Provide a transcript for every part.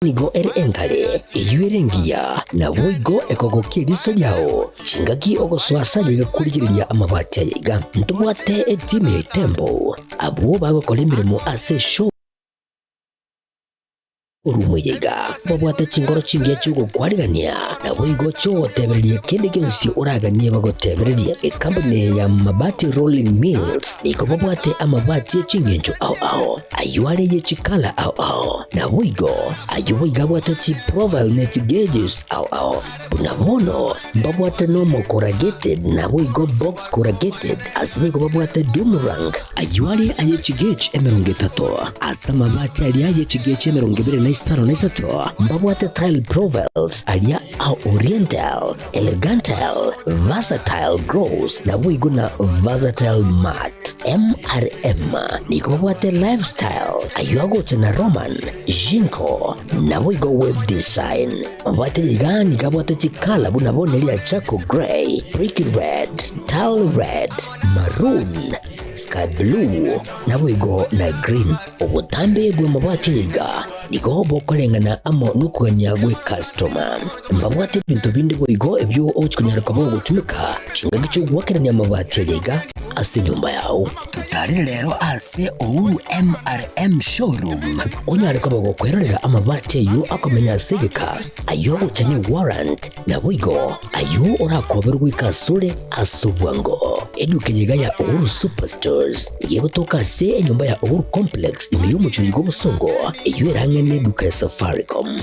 Nigo ere engare, eyio ere engiya, naboigo ekogokia eriso riao chingaki ogosoa ase aye korigereria amabati aye iga. Ntobwate etimu ya Itembo, abwo bagokora emeremo ase eshowroom eye iga. Babwate chingoro chingiya chi'ogokwarigania, naboigo chi'ogotebereria kende gionsi oraganie bagotebererie. Ekampuni eye ya Mabati Rolling Mills nigo babwate amabati e chingencho ao ao. Ayio are ye chikala ao ao, naboigo ayio boigo abwate chiprofile ne chigauges ao ao. Buna bono mbabwate normal corrugated naboigo box corrugated, ase boigo babwate doom rank. Ayio are aye chigauge 30, ase amabati aria aye chigauge 25 mbabwate tile profiles aria a oriental, elegantile, versatile gloss naboigo na versatile matte. MRM nigo babwate lifestyle ayio agocha na Roman, Jinko naboigo web design. Mabwate iga nigo abwate chikala buna bono eria charcoal grey, brick red, tile red, maroon, sky blue naboigo na green. Obotambe bw'amabwate iga nigo bokoreng'ana amo nokogania gw'ekastoma. Mbabwate ebinto binde boigo ebio ogochia konyara koba ogotumeka chingaki chi'ogoakerania amabati aria iga ase enyomba yao. Totarere rero ase Uhuru MRM Showroom onyare koba gokwerorera amabati ayio akomenya ase egeka, ayio agocha ne warrant, naboigo ayio orakoberwe goika asore ase obwango. Eduka eye iga ya Uhuru Superstores nigo egotoka ase enyomba ya Uhuru Complex ime y'omochie oiga obosongo, eyio ere ang'e neduka ya Safaricom.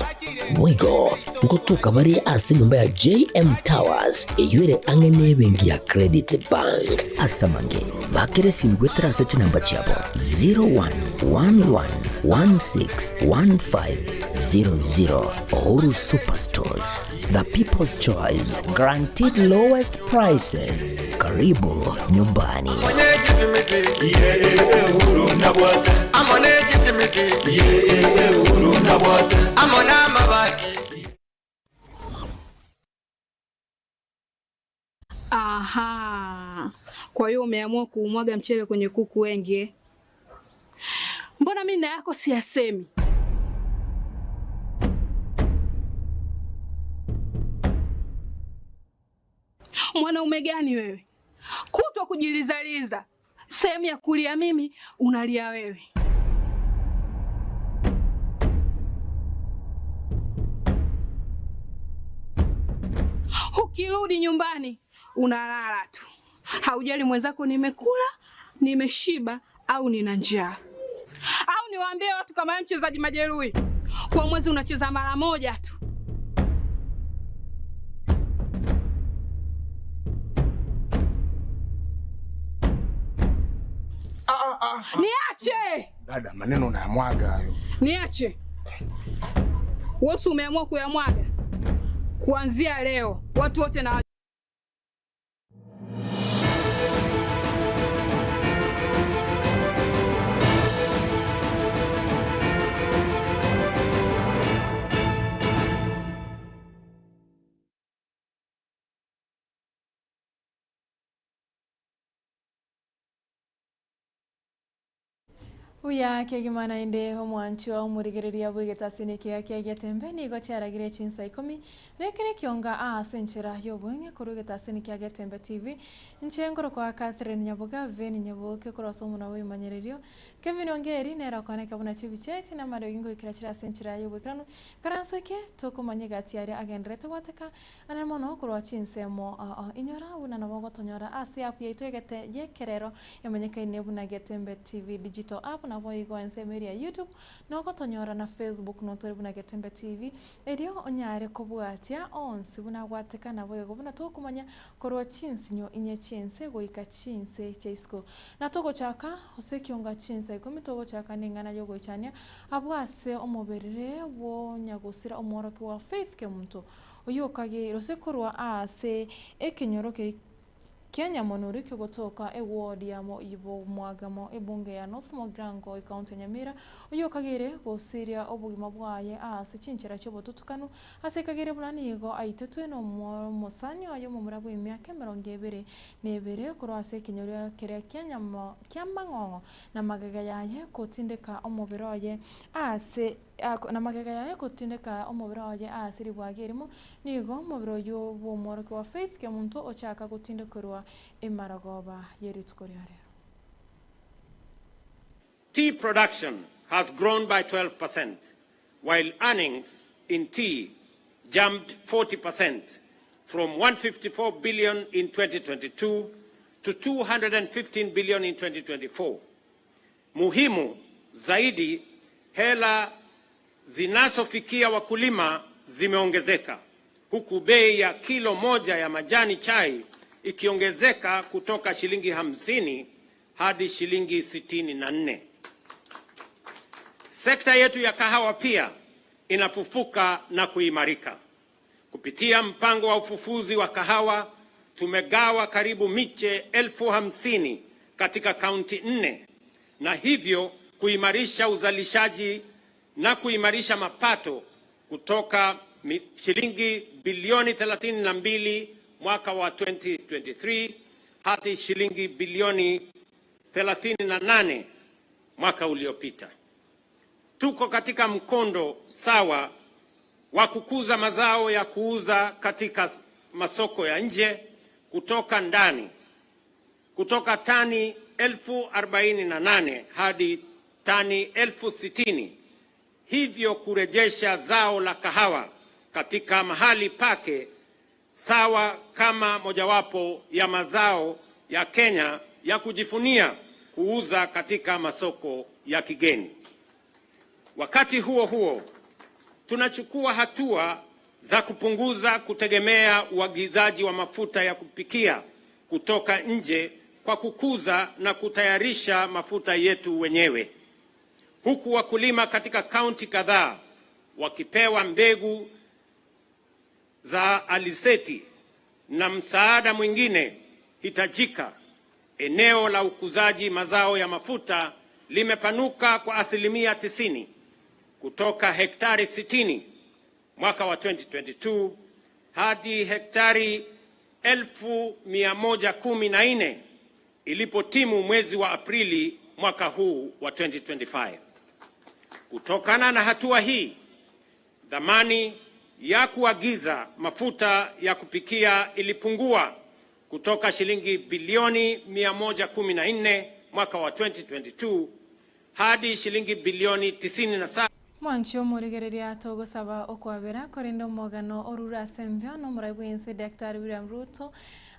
Boigo ngotoka bare ase enyomba ya JM Towers eyio ere ang'e nebenki ya Credit Bank. Ase amange, bakera esimi goetera ase chinamba chiabo 0111161500. Uhuru Superstores, the people's choice, guaranteed lowest prices. Karibu nyumbani. Aha, kwa hiyo umeamua kuumwaga mchele kwenye kuku wengi eh? Mbona mimi na yako siyasemi? Mwanaume gani wewe? Kutwa kujilizaliza, sehemu ya kulia mimi unalia wewe. Ukirudi nyumbani unalala tu, haujali mwenzako nimekula, nimeshiba au nina njaa. Au niwaambie watu kama wewe mchezaji majeruhi, kwa mwezi unacheza mara moja tu. Niache! Dada, maneno unayamwaga hayo. Niache. Wewe si umeamua kuyamwaga? Kuanzia leo watu wote na Buya kegima naende omwanchwa omorigereria bw'egetasini ekiya kia Getembe nigo chiaragire chinsa ikomi na ekere ekionga ase enchera y'obweng'e korwa egetasini kia Getembe TV. Inche nkorokwa Catherine Nyaboga Veni Nyaboke korwa ase omonwa bw'ebimanyererio Kevin Ongeri nere okoaneka buna chibicha echi na amariogi ngoikera chire ase enchera y'oboikeranu. Ikaranso eke tokomanya egati aria agendererete gwateka Are mono korwa chinsemo aa. Inyora buna nabo ogotonyora ase app yaito egete y'ekerero emanyekaine buna Getembe TV Digital App naboigo ensemo eria ya YouTube nogotonyora na Facebook notore buna Getembe TV erio onyare kobwatia onsi buna agwateka naboigo buna tokomanya korwa chinsinyo inye chiense goika chinse chia isiko. Na togochaka ase ekionga chinsa ikomi togochaka neng'ana yogoichania abwo ase omoberere bw'onyagosira omworokigwa Faith Kemunto Oyio okageire ase korwa aase ekenyoro keria kia Nyamonuri kegotoka eward ya Bomwagamo ebunge ya North Mugirango ecounty ya Nyamira, oyio okageire gosiria obogima bwaye aase chinchera chiobotutukanu ase ekageire buna nigo aitetwe nomosani oye omomura bw'emiaka 21 korwa ase ekenyoro keria kia Mang'ong'o na magega yaye gotindeka omobere oye aase. Na magega yaye gotindeka omobere oye ase ribwagi erimo, nigo omobere oyio bw'omworokigwa Faith Kemunto ochaka gotindekerwa emarogoba ye rituko ria rero. Tea production has grown by 12%, while earnings in tea jumped 40% from 154 billion in 2022 to 215 billion in 2024. Muhimu zaidi, hela zinazofikia wakulima zimeongezeka huku bei ya kilo moja ya majani chai ikiongezeka kutoka shilingi 50 hadi shilingi 64. Sekta yetu ya kahawa pia inafufuka na kuimarika. Kupitia mpango wa ufufuzi wa kahawa tumegawa karibu miche 50,000 katika kaunti nne na hivyo kuimarisha uzalishaji na kuimarisha mapato kutoka shilingi bilioni 32 mwaka wa 2023 hadi shilingi bilioni 38 mwaka uliopita. Tuko katika mkondo sawa wa kukuza mazao ya kuuza katika masoko ya nje kutoka ndani, kutoka tani 48,000 hadi tani 60,000, hivyo kurejesha zao la kahawa katika mahali pake sawa kama mojawapo ya mazao ya Kenya ya kujivunia kuuza katika masoko ya kigeni. Wakati huo huo, tunachukua hatua za kupunguza kutegemea uagizaji wa mafuta ya kupikia kutoka nje kwa kukuza na kutayarisha mafuta yetu wenyewe, huku wakulima katika kaunti kadhaa wakipewa mbegu za alizeti na msaada mwingine hitajika. Eneo la ukuzaji mazao ya mafuta limepanuka kwa asilimia 90 kutoka hektari 60 mwaka wa 2022 hadi hektari 1,114 ilipotimu mwezi wa Aprili mwaka huu wa 2025. Kutokana na hatua hii, thamani ya kuagiza mafuta ya kupikia ilipungua kutoka shilingi bilioni 114 mwaka wa 2022 hadi shilingi bilioni 97. Mwanchi omorigereria togosaba okwabera korende omogano orure ase embeo na omorai bwense Daktari William Ruto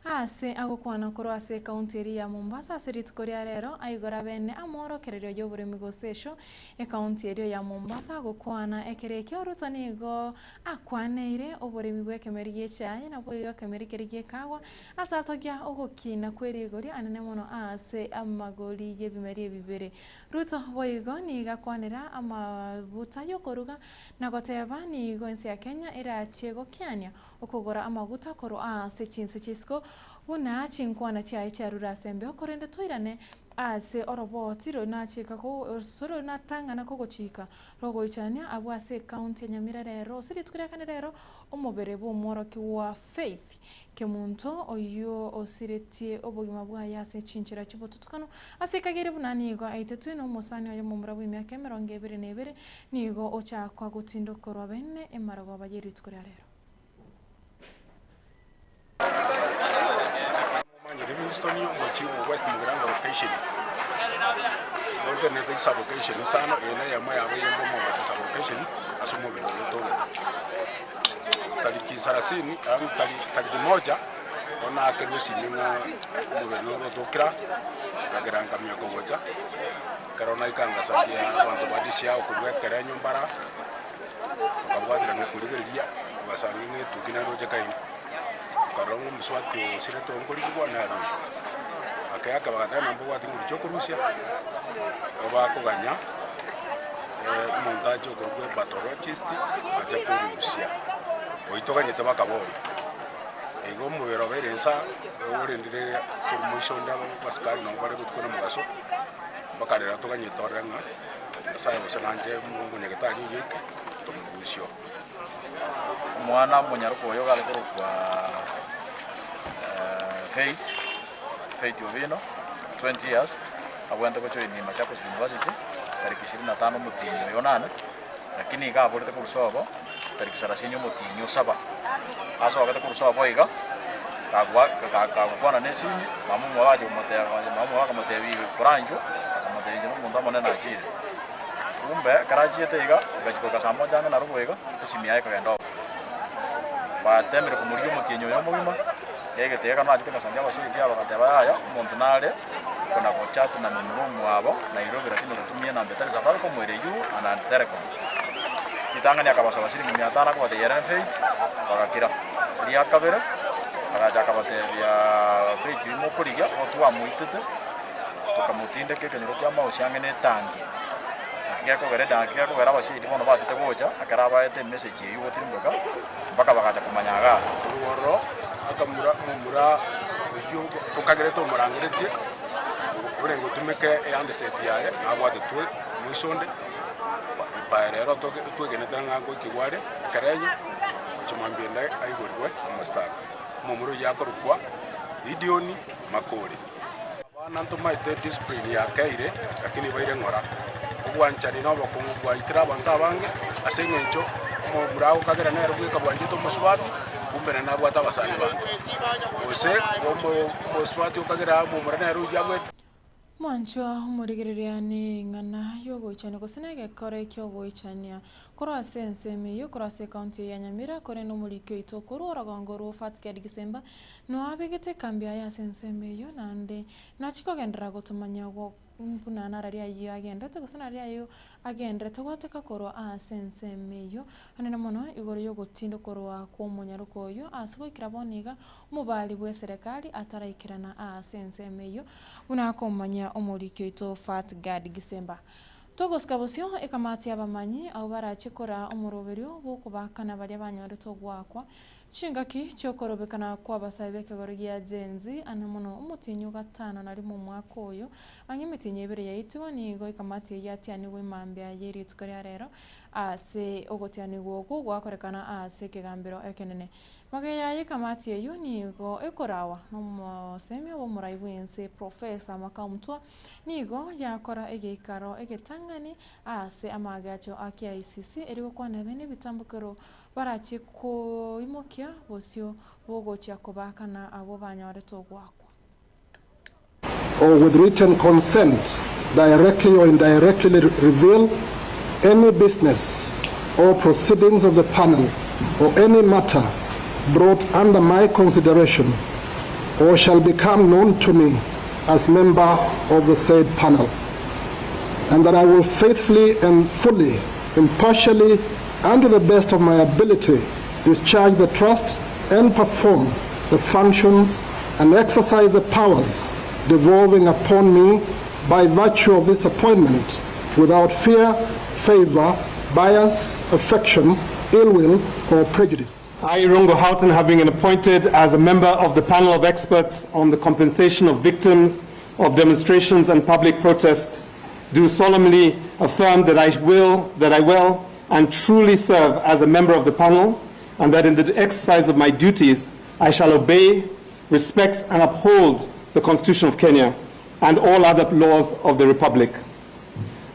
ase agokwana korwa ase ekaunti eria ya Mombasa ase rituko ria rero aigora bene amworokererio ya oboremi gose esho ekaunti eria ya Mombasa agokwana ekere ekio Ruto nigo akwaneire oboremi bwa ekemeri gia echae nabo igo ekemeri keria gia ekagwa ase atogia ogokina kwa erigori anene mono ase amagori ya ebimeri ebibere. Ruto boigo nigo akwanera amaguta yokoruga na goteba nigo ense ya Kenya erachie gokiania okogora amaguta korwa ase chinse chia isiko buna chinkwana chiaye chiarure ase embeo korende toirane ase oroboti roinachika gose roinatang'ana kogochika rogoichania abwo ase ekaunti ya Nyamira rero ase rituko ria kane rero omobere bw'omworokigwa Faith Kemunto oyio osiretie obogima bwaye ase chinchera chi'obotutukanu ase ekageire buna nigo aitetwe nomosani oye momura bw'emiaka 22 nigo ochakwa gotindokorwa bene emarogoba ye rituko ria rero. Momanyi Livingstone omochie o West Mugirango location otenenete chisublocation isano eye neyemo yabo eyende omogocha sublocation ase omobere oyo otogete. Tariki sarasini yaani tariki moja bono naakerwe esimi ng'a omobere noro otokire aa, nkagera nkamanya kogocha, ekero naika ngasaria abanto ba DCI korwa ekero enyomba ara, tokabwaterana korigereria, togasanga ng'a etuki naroche kaini. Nkarora ng'a omosubati osirete oo nkorigigwa nere oyo. Ake ake bagateba ng'a mbabwate nguru chiokorusia, nigo bakoganya omonto ache okorokwa epathologist ache korusia. Oyio toganyete mpaka bono. Igo omobere obeire inse aa, orendire korwa moiso onde abasikari nabo bare gotuko na omogaso, mpaka rero toganyete orore ng'a Nyasaye gose nanche omonyagetari oyio aike, tomorusie oo. Omwana omonyaroka oyo iga are korokwa Faith, Faith Owino, 20 years, abwenerete gojoinia Machakos University tariki ishirini na tano omotienyi oyo onane. Lakini iga aborete korwa sobo, tariki sarasini omotienyi o saba, asogete korwa sobo iga, kagwa ga kagokwana na esimi, mama omwabo agacha komoteba mama omwabo akamotebia iga koranchwa, akamotebia inche na omonto omonene nachire. Kumbe ekero achiete iga, egachia goika saa moja ang'e narobo iga, esimi yaye ekagenda off. Batemire komorigia omotienyi oyo omogima, egete ekero nachete ngasangia abasiriki aba bagateba yaya, omonto nare kona gochat na momura omwabo Nairobi lakini ogotumia enamba etari Safaricom ere you and Telecom. Ritang'ani akabasaba shilingi mia tano akabatebia ere Faith, bagakira. Ria kabere, agacha akabatebia Faith oyio mokorigia igo twamoitete, tokamotindeka ekenyoro kia Mausi ang'e na etangi. Naki gekogera edangi gekogera abasiaiti bono bachete gocha, ekero abaete emessage eyio gotirimboka, mpaka bagacha komanya igaa. Korwa ororo akamura omomura oyio okagerete omorangeretie, orenge otumeke ehandset yaye, nabwatetwe moiso onde, epae rero twegenete ng'a ngoikigwa are ekerenyo, gochia mambia ende aigorigwe omositaka. Omomura oyio akorokwa Gideon Makori. Abana ntomaete discipline yakeire, lakini baire ng'ora. Obwanchani na obokong'u bwaitire abanto abange, ase eng'encho omomura agokagera nere bweka bwanchete omosubati, kumbe nere nabwate abasani bande. Gose omosubati okagera omomura nere oyio abwate. Mwanchwa omorigereria neng'ana y'ogoichania gose negekore ki'ogoichania korwa ase ensemo eyio korwa ase ekaunti eye ya Nyamira korende omoriki oito korwa orogongo rwo Fatged Gisemba noabegete ekambi yaye ase ensemo eyio naende nachia kogenderera gotomanya buna nararia ayio agendete gose nararia ayio agenderete gwateka korwa ase ensemo eyio anene mono igoro y'ogotindokorwa kw'omonyaroka oyio ase goikera bono iga Omobari bw'eserekari ataraikerana aase ensemo eyio, buna akomanya omoriki oito Fat Gad Gisemba. Togosika bosio ekamati y'abamanyi abwo barache koraa omoroberio bw'okobaakana baria banyorete ogoakwa chingaki chi'okorobekana kw'abasae b'ekegoro gia Gen Z ane mono omotienyi o gatano na rimo omwaka oyo ang'e emetienyi ebere yaitigwa nigo ekamati eyio yatianigwe mambia ye rituko ria rero ase ogotianigwa okwo gwakorekana ase ekegambero ekenene. Magega yaye ekamati eyio nigo ekorawa nomosemia bw'omorai bw'ense Professor Makau Mutua nigo yakora egeikaro egetang'ani ase amaagacho a KICC erio gokwana bene ebitambokero barachie koimokia bosio bogochia kobaakana abwo banyorete ogoakwa. Or with written consent, directly or indirectly reveal any business or proceedings of the panel or any matter brought under my consideration or shall become known to me as member of the said panel, and that I will faithfully and fully, impartially, and to the best of my ability discharge the trust and perform the functions and exercise the powers devolving upon me by virtue of this appointment without fear, favor, bias, affection, ill will, or prejudice. I, Irungu Houghton, having been appointed as a member of the panel of experts on the compensation of victims of demonstrations and public protests, do solemnly affirm that I will, that I will and truly serve as a member of the panel, and that in the exercise of my duties I shall obey, respect, and uphold the Constitution of Kenya and all other laws of the Republic.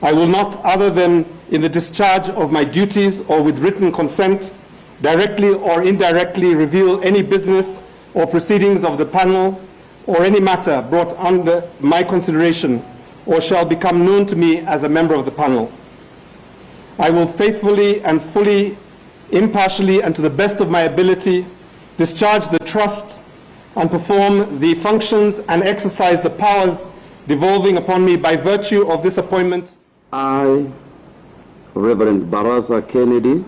I will not, other than in the discharge of my duties or with written consent, directly or indirectly reveal any business or proceedings of the panel or any matter brought under my consideration or shall become known to me as a member of the panel. I will faithfully and fully, impartially, and to the best of my ability discharge the trust and perform the functions and exercise the powers devolving upon me by virtue of this appointment. I, Reverend Baraza Kennedy,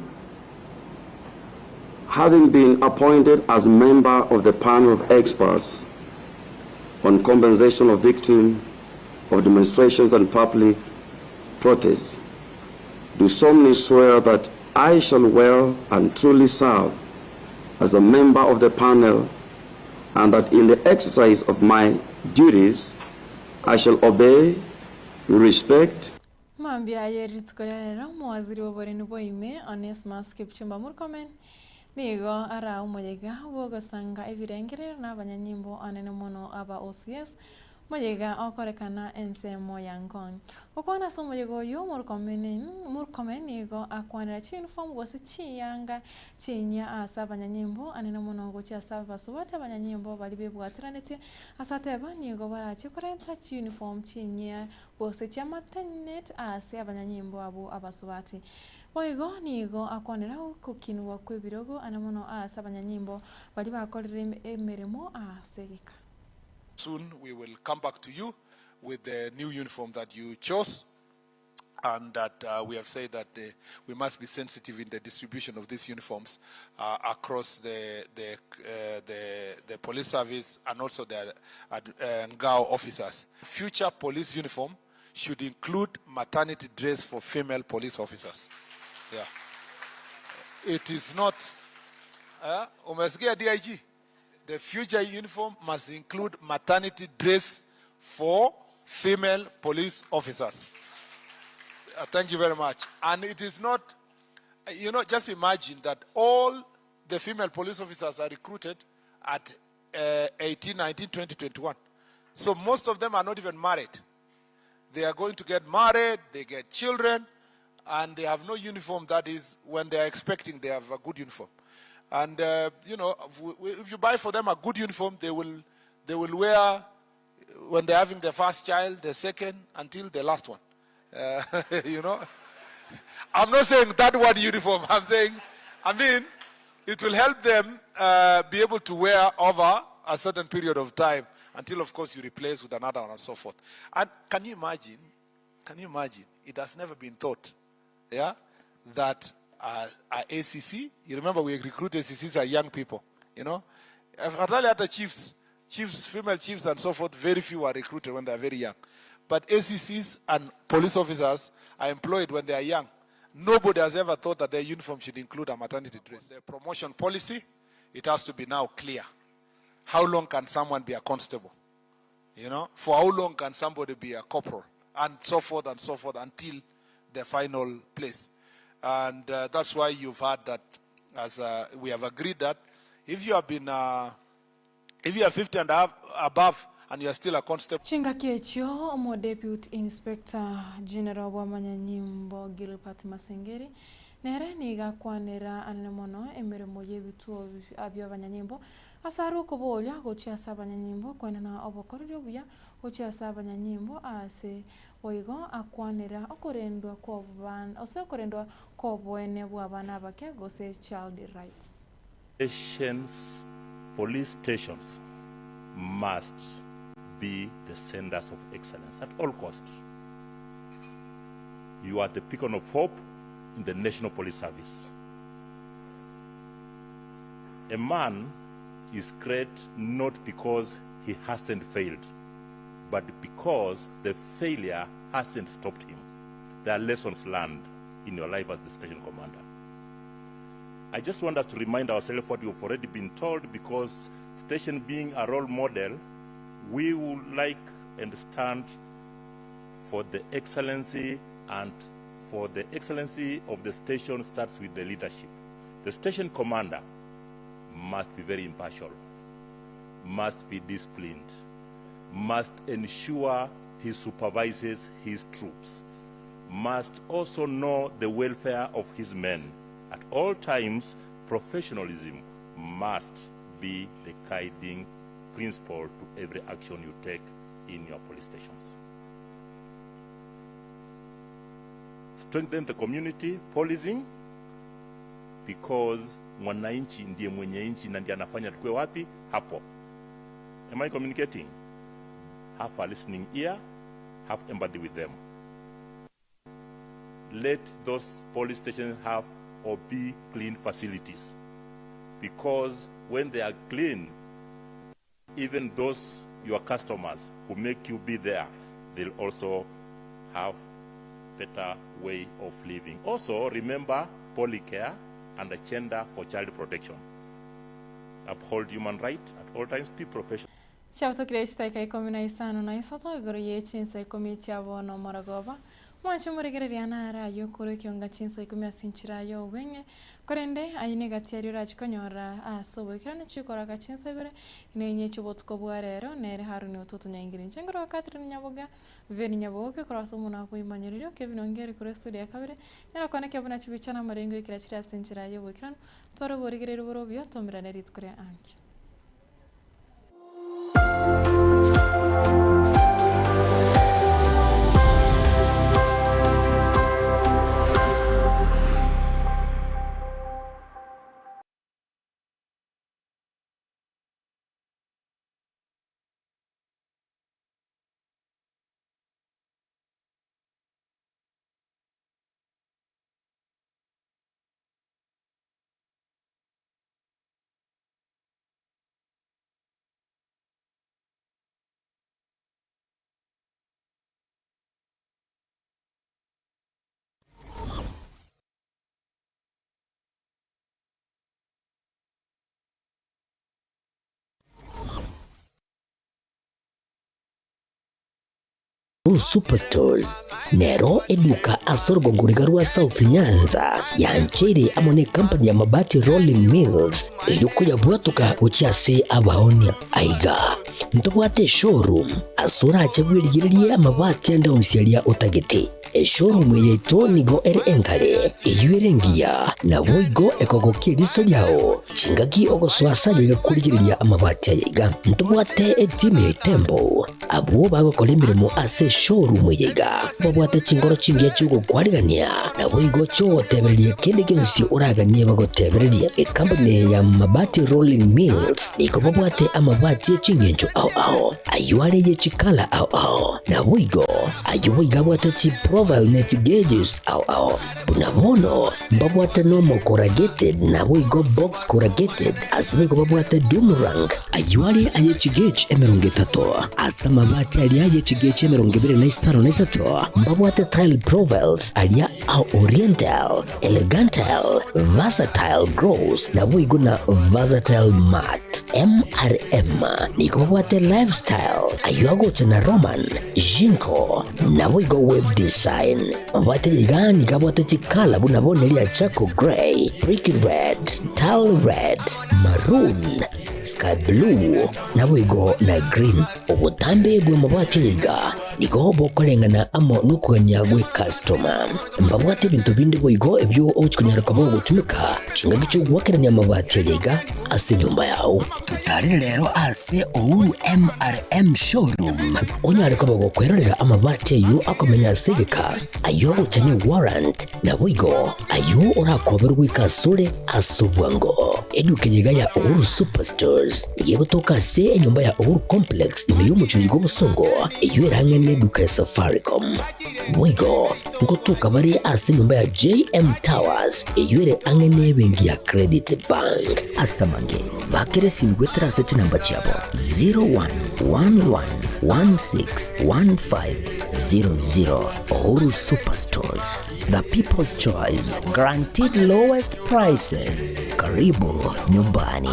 having been appointed as member of the panel of experts on compensation of victims of demonstrations and public protests, do solemnly swear that I shall well and truly serve as a member of the panel and that in the exercise of my duties I shall obey, respect, Mambia ye rituko ria rero, omowaziri bw'oboremi bwa ime, Onesmus Kipchumba Murkomen, nigo araa omoyega bw'ogosanga ebirengererio na abanyanyimbo anene mono aba OCS. Moyega okorekana ensemo ya Ngong. Gokwana ase omoyega oyio, Murkomen nigo akwanera chiyunifomu gose chiyanga chinyia ase abanyanyimbo anene mono gochia ase abasubati abanyanyimbo baria bebwateranetie ase ateba nigo barache korenta chiyunifomu chinyia gose chi'amatenet ase abanyanyimbo abwo abasubati. Boigo nigo akwanera ogokinigwa kw'ebirogo ane mono ase abanyanyimbo baria bakorire emeremo ase egeka. Soon we will come back to you with the new uniform that you chose and that uh, we have said that uh, we must be sensitive in the distribution of these uniforms uh, across the, the, uh, the, the police service and also the uh, NGAO officers. Future police uniform should include maternity dress for female police officers. Yeah. It is not, uh, umesikia DIG? The future uniform must include maternity dress for female police officers. Uh, thank you very much. And it is not, you know, just imagine that all the female police officers are recruited at uh, 18, 19, 20, 21. So most of them are not even married. They are going to get married, they get children, and they have no uniform. That is, when they are expecting, they have a good uniform. And, uh, you know, if you buy for them a good uniform, they will, they will wear when they're having their first child, the second, until the last one. Uh, you know? I'm not saying that one uniform. I'm saying, I mean, it will help them uh, be able to wear over a certain period of time until, of course, you replace with another one and so forth. And can you imagine? Can you imagine? It has never been thought, yeah, that uh, ACC, you remember we recruit ACCs are young people, you know. Afadhali hata chiefs, chiefs, female chiefs and so forth, very few are recruited when they are very young. But ACCs and police officers are employed when they are young. Nobody has ever thought that their uniform should include a maternity dress. The promotion policy, it has to be now clear. How long can someone be a constable? You know, for how long can somebody be a corporal? And so forth and so forth until the final place. And uh, that's why you've had that, as uh, we have agreed that if you have been, uh, if you are 50 and above and you are still a constable, Chingaki echio omodeputy inspector general bw'amanyanyimbo Gilbert Masengeri nere nigo akwanera anene mono emeremo y'ebituo by'abanyanyimbo ase are okoboria gochia ase abanyanyimbo kwenena obokoreri obuya gochia ase abanyanyimbo ase boigo akwanera okorendwa kw'obana ase okorendwa kw'oboene bwa abana abake gose child rights. Stations, police stations must be the centers of excellence at all cost. You are the beacon of hope in the National Police Service. A man is great not because he hasn't failed, but because the failure hasn't stopped him. There are lessons learned in your life as the station commander. I just want us to remind ourselves what we've already been told because station being a role model, we would like and stand for the excellency and for the excellency of the station starts with the leadership. The station commander must be very impartial, must be disciplined, must ensure he supervises his troops, must also know the welfare of his men. At all times, professionalism must be the guiding principle to every action you take in your police stations. Strengthen the community policing because mwananchi ndiye mwenye nchi na ndiye anafanya tukue wapi hapo. Am I communicating? Have a listening ear, have empathy with them. Let those police stations have or be clean facilities because when they are clean, even those your customers who make you be there, they'll also have better way of living. Also, remember polycare and agenda for child protection. Uphold human rights at all times, be professional. Chiabutokire chidakika ikomi na isano na isato igoro ye chinsa ikomi chiabo na omorogoba. Mwanche moregereria nare ayio okorwa ekionga chinsa ikomi ase enchera y'obweng'e, korende aye negati aria orache konyora ase oboikeranu chikoraka chinsa ibere, na enye chi'obotuko bwa rero, nere Haruni ototonyaingire. Inche nkorwa Catherine Nyaboga, Veni Nyaboke, korwa ase omonwa bw'oimanyererio, Kevin Ongeri korwa estudio ya kabere, nere okonekia buna chibicha na amarengo ekera chire ase enchera y'oboikeranu, tware oborigereria bore obuya, twaumerane rituko ria ankio. Blue Superstores nero eduka ase orogongo riga rwa South Nyanza yancheire amo ne company ya Mabati Rolling Mills erio koyabwatoka gochia ase abaonia. Aiga ntobwate eshowroom ase orache bwerigererie amabati ande onsi aria otagete. Eshowroom eye yaito nigo ere engare, eyio ere engiya, naboigo ekogokia eriso riao. Chingaki ogosoa ase ayaiga korigereria amabati ayaiga. Ntobwate etimu ya Itembo Abwo bagokora emeremo ase eshowroom eye iga babwate chinkoro chingiya chi'ogokwarigania, naboigo chi'ogotebereria kende gionsi oraganie bagotebererie. Ekampuni ya Mabati Rolling Mills nigo babwate amabati e ching'encho ao ao, ayio are ye chikala ao ao, naboigo ayio boigo abwate chiprofile ne chigauges ao ao. Buna bono mbabwate normal corrugated naboigo box corrugated, ase boigo babwate doom rank, ayio are aye chigauge 30, ase amabati aria aye chigauge 23 mbabwate tile profiles aria a oriental, elegantal, versatile gloss naboigo na versatile matte. MRM nigo babwate lifestyle, ayio agocha na Roman, Jinko, naboigo web design. Mabwate iga nigo abwate chikala buna bono eria charcoal grey, brick red, tile red, maroon, sky blue, naboigo na green. Obotambe bw'amabati aya iga nigo bokoreng'ana amo nokogania gw'ecustoma. Mbabwate ebinto binde boigo ebio ogochia konyara koba ogotumeka chingaki chi'ogoakerania amabati aya iga ase enyomba yao. Totarere rero ase Uhuru MRM Showroom onyare koba gokwerorera amabati ayio akomenya ase egeka, ayio agocha ne warrant, naboigo ayio orakoberwe goika asore ase obwango. Eduka eye iga ya Uhuru Superstores nigo egotoka ase enyomba ya Uhuru Complex ime y'omochie oyo bw'obosongo eyio erang'e neduka ya Safaricom. Boigo ngotoka bare ase enyomba ya JM Towers eyio ere ang'e nebenki ya Credit Bank. Ase amange, bakera esimi goetera ase chinamba chiabo 0111161500. Uhuru Superstores, the people's choice, guaranteed lowest prices. Karibu nyumbani.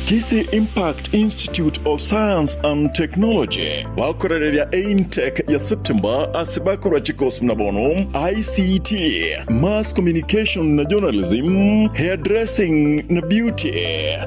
Kisii Impact Institute of Science and Technology bakorereria Aintec ya September ase bakorwa chikosi buna bono ICT, Mass Communication na Journalism, Hairdressing na Beauty,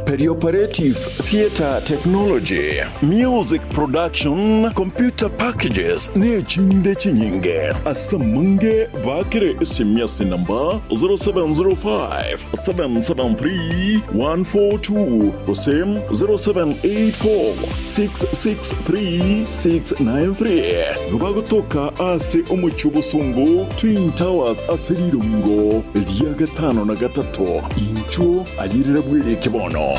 Perioperative Theatre Technology, Music Production, Computer Packages na echinde chinyinge. Ase amange baakere esimi ase enamba 0705 773 142 gose 0784 663 693. Nigo bagotoka ase omochie obosongo Twin Towers ase rirongo ria gatano na gatato. Inchuo ayerera bwereke bono.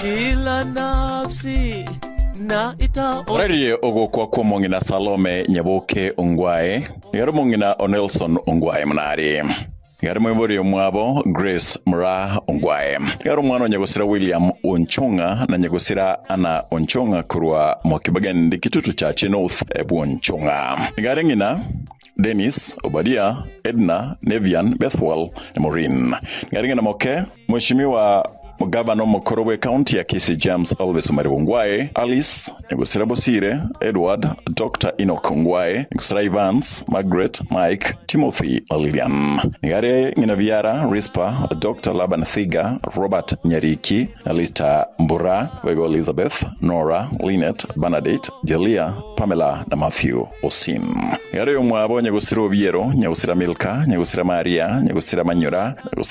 Kila nafsi na ita Orarie ogokwa kw'omong'ina Salome Nyaboke Ongwae, nigo are omong'ina o Nelson Ongwae Munari. Gari moibori omwabo Grace Mura Ongwae. Gari omwana o nyagosira William Onchong'a na nyagosira Anna Onchong'a korwa Mwakibagendi Kitutu Chache North bw'Onchong'a. Gari ng'ina Dennis, Obadia, Edna, Nevian, Bethuel na Maureen. Gari ng'ina moke Mweshimiwa Omogavana omokoro bw'ecounty ya Kisii James Elvis Omariba Ongwae, Alice Nyagosira Bosire, Edward, Doctor Enock Ongwae, Nyagosira Evans, Margaret, Mike, Timothy na Lilian. Nigo are ng'ina biara Risper, Doctor Laban Thiga, Robert Nyariki na Lista Mbura, boigo Elizabeth, Nora, Linet, Bernadette, Jelia, Pamela na Matthew Osim. Nigo are oyomwabo Nyagosira Obiero, Nyagosira Milka, Nyagosira Maria, Nyagosira Manyora, Nyagosira.